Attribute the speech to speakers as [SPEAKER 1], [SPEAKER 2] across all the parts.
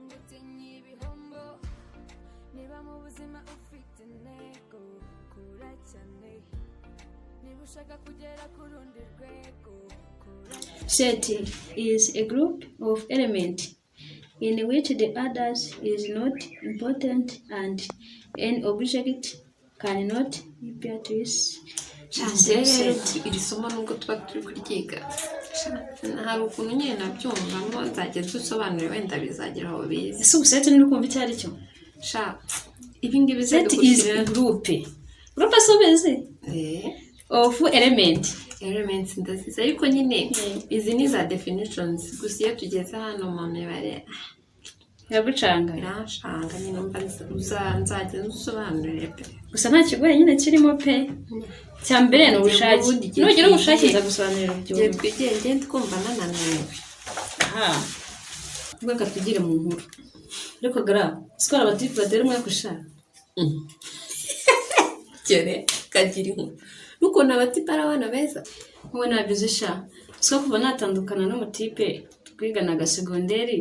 [SPEAKER 1] Ngutinye ibihombo. Niba mu buzima ufite intego, kura cyane. Niba ushaka kugera ku rundi rwego, kura.
[SPEAKER 2] Set is a group of elements in which the others is not important and an object cannot appear twice.
[SPEAKER 3] Njye rero iri somo, nubwo tuba turi kuryiga, hari ukuntu nyine nabyumvamo. Nzajya dusobanurira, wenda bizagera aho bize.
[SPEAKER 2] Ese ubu set nturi kumva icyo ari cyo?
[SPEAKER 3] Sha, ibi ngibi
[SPEAKER 2] Set is a group. Group si ubizi? Of element.
[SPEAKER 3] Elements ndazizi, ariko nyine izi ni za definitions gusa. Iyo tugeze hano mu mibare
[SPEAKER 2] Biragucanga.
[SPEAKER 3] Biranshanga nyine. Mba nzajya nsobanurire pe.
[SPEAKER 2] Gusa nta kigoye nyine kirimo pe. Cya mbere ni ubushake.
[SPEAKER 3] Ubundi igihe
[SPEAKER 2] Nugira ubushake nzagusobanurira
[SPEAKER 3] igihe
[SPEAKER 2] ubyumve.
[SPEAKER 3] twigiye, ngende twumva nananiwe.
[SPEAKER 2] Aha ubwo reka tugire mu nkuru. Ariko gara sikora abatipe batera umwaka ushaka.
[SPEAKER 3] Kere kagira inkuru n'ukuntu abatipe ari abana beza.
[SPEAKER 2] Wowe ntabyo uzi sha. Siko kuva natandukana n'umutipe twiganaga segonderi,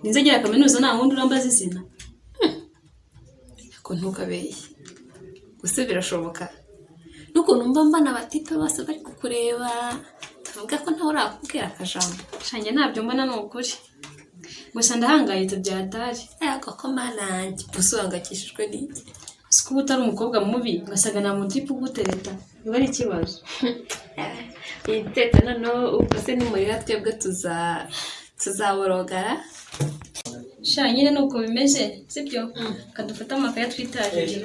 [SPEAKER 2] ninze ngira kaminuza, nta wundi urambaza izina.
[SPEAKER 3] Ko ntukabeshye gusa, birashoboka n'ukuntu mba mbona abatipe bose bari kukureba, tuvuga ko ntawe urakubwira akajambo.
[SPEAKER 2] Sha, njye ntabyo mbona, ni ukuri. Gusa ndahangayitse bya hatari.
[SPEAKER 3] Ariko ko manange gusa, uhangayikishijwe n'iki?
[SPEAKER 2] Siko uba utari umukobwa mubi, ugasanga nta mutipe ugutereta, biba ari ikibazo.
[SPEAKER 3] Iyi tete noneho ubwo se nimurira twebwe tuzaborogara.
[SPEAKER 2] Sha, nyine ni uko bimeze, sibyo? Kadufate amakaye twitahire.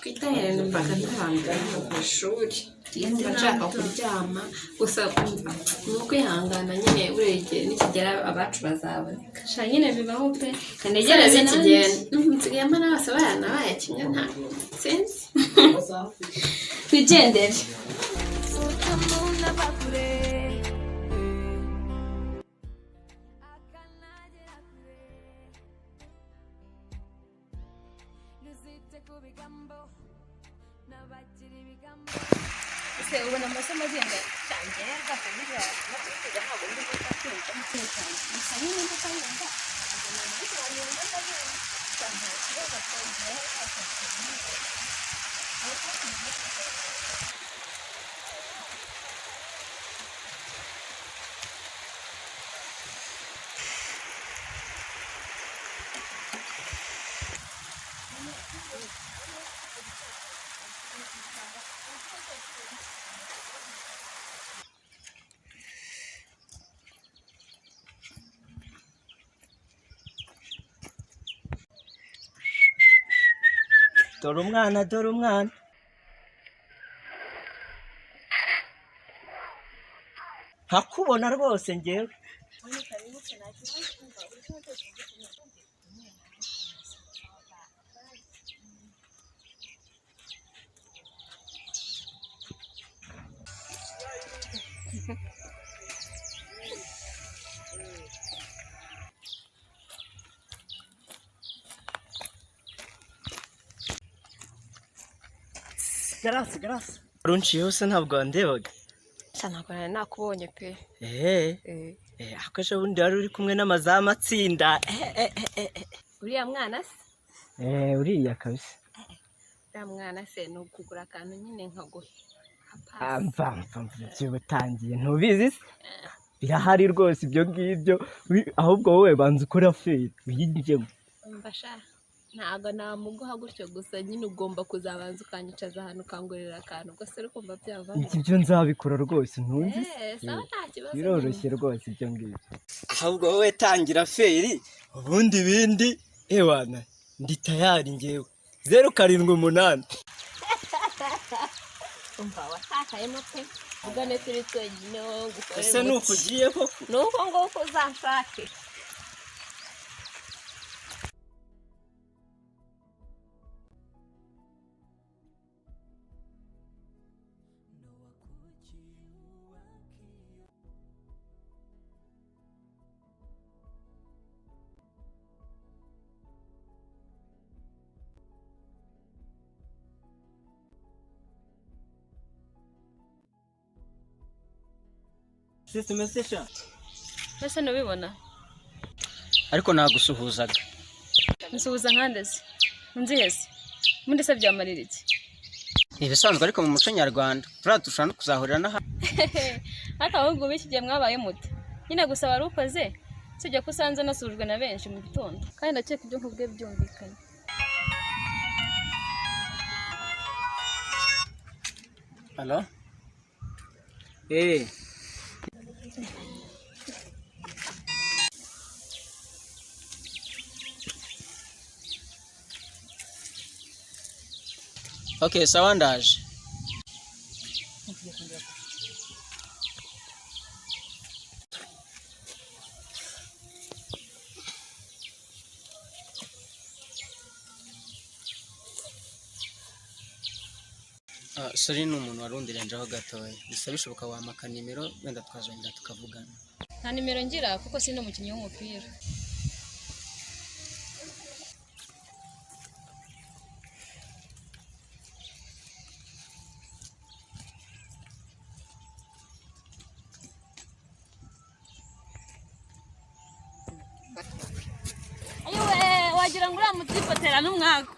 [SPEAKER 3] Twitahire, numvaga ntarambiwe ku ishuri, numva nshaka kuryama gusa. Umva, ni ukwihangana nyine, buriya igihe nikigera abacu bazaboneka.
[SPEAKER 2] Sha, nyine bibaho pe.
[SPEAKER 3] Kanegereze
[SPEAKER 2] Kanegereze nanjye.
[SPEAKER 3] Kigenda nsigaye mbona bose baranabaye kimwe, nta sinzi.
[SPEAKER 2] Twigendere.
[SPEAKER 1] Umuntu ava kure akanagera kure. Ntuzite ku bigambo n'abagira ibigambo.
[SPEAKER 2] Ese ubona amasomo agenda cyane rwose? Burya no kwiga ntabwo ndi guhita cyane. Gusa nyine ndakabumva.
[SPEAKER 4] Dore umwana, dore umwana. Nkakubona rwose ngewe. Garasi, garasi, urunciyeho se? Ntabwo wandebaga.
[SPEAKER 3] Sha, ntabwo nari nakubonye pe.
[SPEAKER 4] Eee.
[SPEAKER 3] Eh.
[SPEAKER 4] Ako ejo bundi wari uri kumwe n'amazamu atsinda. Eh, eh, eh, eh, eh.
[SPEAKER 3] Uriya mwana se?
[SPEAKER 4] Eh, uriya kabisa.
[SPEAKER 3] Uriya mwana se ni ukugura akantu nyine nkaguhe.
[SPEAKER 4] Ah, mva mva mva, ibyo utangiye ntubizi se? Birahari rwose ibyo ngibyo. Ahubwo wowe banza ukora feri uyinjyemo.
[SPEAKER 3] Umva sha, ntabwo namuguha gutyo gusa nyine, ugomba kuzabanza ukanyicaza ahantu ukangurira akantu, ubwo se uri kumva byavamo?
[SPEAKER 4] Ibyo nzabikora rwose, ntuzi se?
[SPEAKER 3] Eh, sawa, nta kibazo.
[SPEAKER 4] Biroroshye rwose ibyo ngibyo. Ahubwo wowe tangira feri, ubundi ibindi ewana ndi tayari ngewe. 078.
[SPEAKER 3] Umva, watakayemo pe, ugane turi twenyine wowe ngukorere
[SPEAKER 4] Ese ni
[SPEAKER 3] umuti.
[SPEAKER 4] uko ugiye koko?
[SPEAKER 3] Ni uko nguko, uzanshake.
[SPEAKER 4] Sisi umeze sha?
[SPEAKER 2] Ese ntubibona?
[SPEAKER 5] Ariko nagusuhuzaga.
[SPEAKER 6] Nsuhuza nkandeze unzihese ubundi se byamarira iki?
[SPEAKER 5] Ni ibisanzwe ariko mu muco nyarwanda turiya dushobora no kuzahurira n'ahandi.
[SPEAKER 6] Ariko ahubwo ubu iki gihe mwabaye mute nyine? Gusa wari ukoze, usibye ko usanze nasuhujwe na benshi mu gitondo, kandi ndakeka ibyo nkubwiye byumvikanye.
[SPEAKER 5] Allo? Eh. Okay, sawa, ndaje. Ah, sorry, ni umuntu warundirenjeho gatoya. Gusa bishoboka wamaka nimero, wenda twazongera tukavugana.
[SPEAKER 6] Nta nimero ngira kuko sindi umukinnyi w'umupira. Ayiwe, wagira ngo uriya mutipe atera n'umwaku.